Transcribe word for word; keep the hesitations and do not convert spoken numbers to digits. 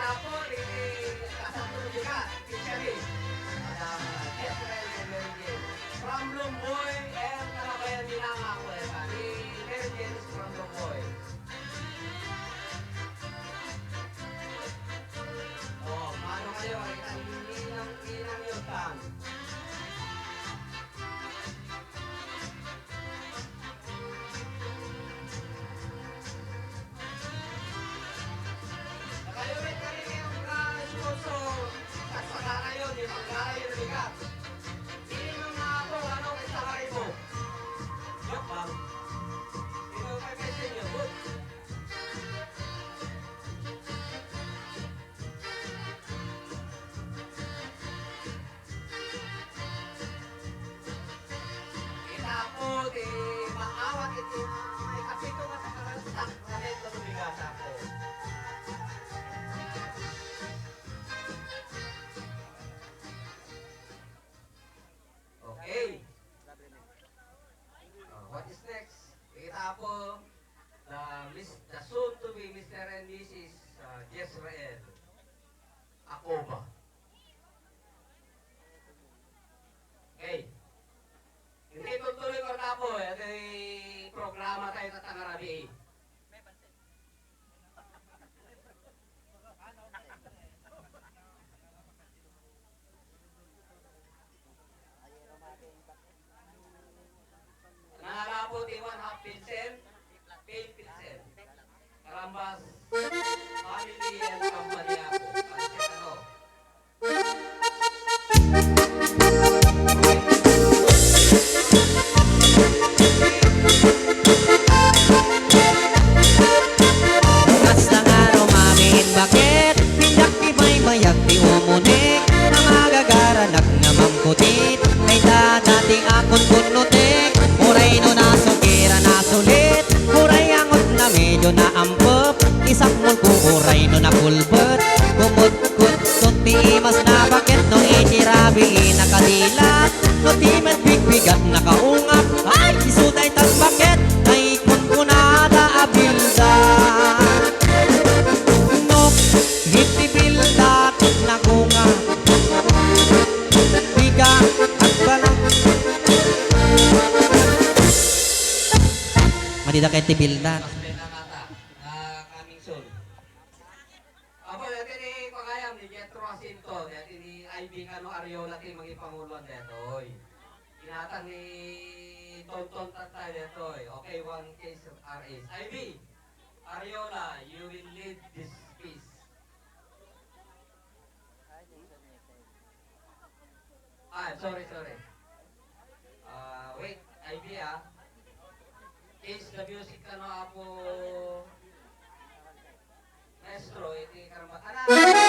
Tapos, iti kasapul ka, officially. Ada, Jezreel and Mary Jane. From Lumboy and Calabayan, Mindanao, eh, ni Mary Jane is from Lumboy. Oh, paano kayo? Ay, ang ninang, ninang yun, tan. Nakayurit kami ngayong, ah, sponsor. Saksakana yun, yung pagkain na bigat. Hindi nung nga ako, ano, kay Sangaribo. Joke lang. Hindi mo pa question yun. Good. Ita po ti maawat iti maikapito nga sakramento, sakramento ti bigasa ko. Okay. Uh, what is next? Ita po, the, Miss, the soon to be Mister and Missus, uh, Jezreel Acoba. Okay. Hindi tutuloy ko na po. Ito yung programa tayo na tangarabi. Nangalapo ti one half pilsen, pale pilsen. Karambas family and company ako. Pansit ano? Kasta nga rumamin baket, pindak ti baybayag ti umunek, namagagaranak nga mangkutit, ay dadating akon kunnutek, uray no nasukira nasulit, uray angot na medyo naampep, isakmol ko uray no nakulbet, kumut Kutson ti imas na baket no iti rabii nakadilat, no ti met bigbigat nakaungak, ay, isu dayta baket, ay, kunkunada a bilda. No, iti bilda, nagunga, biga, agbalang. Madida ket ti bilda. Coming soon. Apo, daytoy ni pagayam ni Jethro Jacinto, daytoy ni Ivy kano Ariola ti mangipanguloan daytoy. Kinatan ni Tonton Tantay daytoy. Okay, one case of R H. Ivy, Ariola, you will lead this piece. Ah, sorry, sorry. Ah, wait, Ivy, ah. Change the music kano, Apo Maestro, iti karma-, ana!